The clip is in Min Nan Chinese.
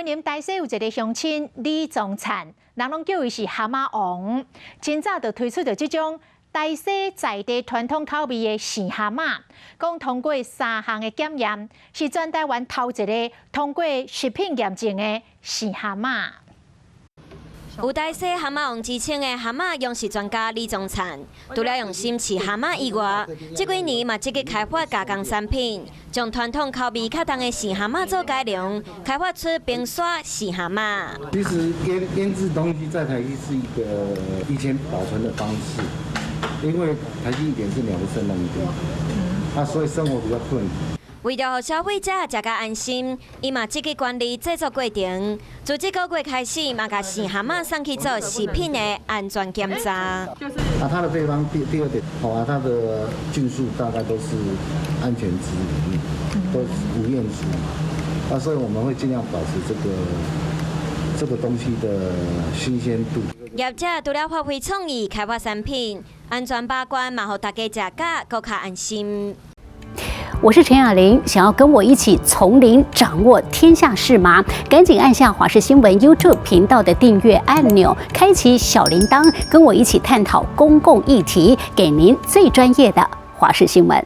雲林大溪有一个鄉親李宗燦，人攏叫伊是蚶仔王，真早就推出著這種大溪在地傳統口味的生蚶仔，講通過三項的檢驗，是全台灣頭一个通過食品驗證的生蚶仔。有大溪蚶仔王之稱的蚶仔養殖專家李宗燦，除了用心飼蚶仔以外，這幾年嘛積極開發加工產品，將傳統口味較重的生蚶仔做改良，開發出冰沙生蚶仔。其實醃製東西在台西是一個以前保存的方式，因為台西一點是鳥不生蛋的，啊，所以生活比較困難。為著予消費者食較安心，伊嘛積極管理製作過程。自這個月開始，嘛共生蚶仔送去做食品的安全檢查。啊，它的配方第二點，好啊，它的菌數大概都是安全值裡面，都無驗出。啊，所以我們會盡量保持這個東西的新鮮度。業者除了發揮創意開發產品，安全把關嘛，予大家食甲閣較安心。我是陳雅玲，想要跟我一起從零掌握天下事嗎？趕緊按下華視新聞 YouTube 頻道的訂閱按鈕，開啟小鈴鐺，跟我一起探討公共議題，給您最專業的華視新聞。